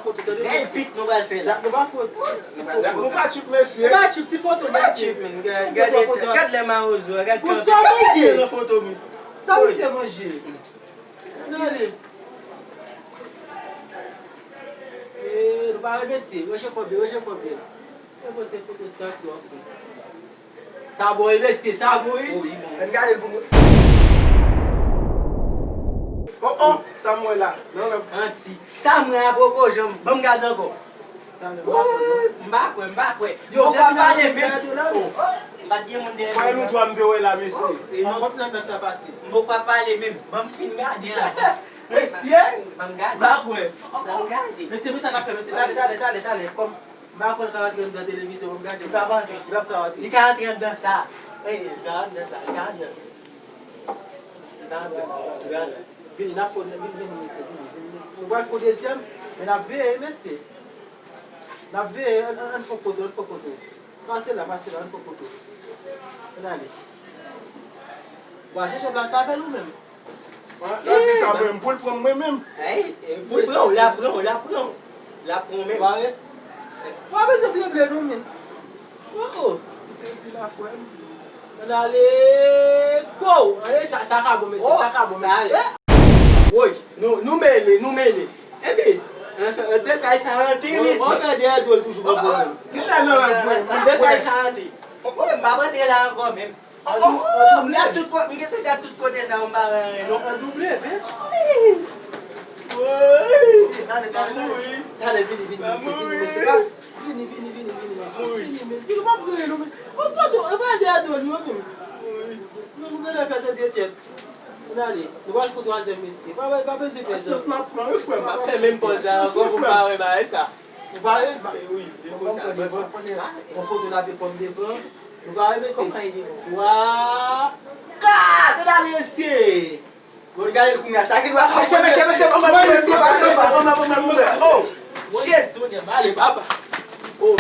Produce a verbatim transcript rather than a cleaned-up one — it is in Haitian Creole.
Bèl pik nou pral fè la. Nou pa fè ti, ti, ti foto. Nou pa tchip, mesye. Nou pa tchip, ti foto, mesye. Gad, gad, gad lè mawozo a, gad kanpe. Gad lè nan foto, men. Sa misye manje. Nan ale. E, nou pa remesye. Woje kòb yo, woje kòb yo. E bon, se foto statü an fè. Sa bon, e mesye, sa bon, wi. Oh, li bon. Ann gade l pou mwen. Oh, oh, sa m wè la. Nan rèv. Anti. Sa m wè a poko janm. Ban m gade ankò. Woy, m pa kwè, m pa kwè. Yo, m pa pale menm. M pa t gen moun dèyè m. Mwen nou twa m te wè la, mesye. M poko pale menm. Ban m fin gade la. Mesye, m pa kwè. Mesye, men sa n ap fè, mesye. Talè, talè, talè, talè. Kòm m pa kwè l ka rantre anndan televizyon, ban m gade. Li p ap rantre. Li p ap ka rantre. Li ka rantre anndan sa. Ey, li ka rantre anndan sa. Li ka rantre anndan. Li ka rantre anndan. Li ka rantre anndan. Vini, n ap fè, vini, vini, mesye, vini, vini. Nou pral fè dezyèm, men n ap veye, mesye. N ap veye, ann, ann, ann fè foto, ann fè foto. Pase la, pase la, ann fè foto. Ann ale. Wa, Jean-Jacques la, sa avè l ou menm? Yo di sa mwen, pou l pran mwen menm. Ey, pou l pran w, l ap pran w, l ap pran w. L ap pran w menm. Pare. Wa bezwen tranble non, men. Oh, oh. Misye di la, frè m. Ann ale, go! Ann ale, sa, sa ka bon, mesye, sa ka bon, mesye. Woy, nou, nou mele, nou mele. Epi, an, an, an, de kay sa rantre, mesye. Bon, bon, fè dèyè do l toujou, bon, bon, menm. Kilè nan rèv mwen? An, de kay sa rantre. Mwen, m p ap rantre la ankò, menm. An, an, an, m gad tout kote, m gentan gad tout kote sa, m pa wè anyen, non. An, double, men. Woy! Mesye, talè, talè, talè. Talè, vini, vini, mesye, vini, mesye. Vini, vini, vini, vini, mesye. Vini, men. Vini, w ap griyen nou, men. Yon foto, e pa de adol yo, men. Menm gade fè tande tèt. Ann ale. Nou pral fè twazyèm, mesye. Pa, pa, pa bezwen pè. Pasyans m ap pran, wi, frè m. Pa fè menm pòz la ankò pou m pa wè bagay sa. Ou pare? Wi, e konsa. Yon foto n ap fè devan. Nou pare, mesye? Twa, kat! Ann ale, mesye! Bon, gade l kounye a, sa ki dwe ap fè. Mesye, mesye, mesye, ban mwen, ban mwen, ban mwen, ban mwen, ban mwen. Oh, shit! Tonè, m ale, papa. Oh.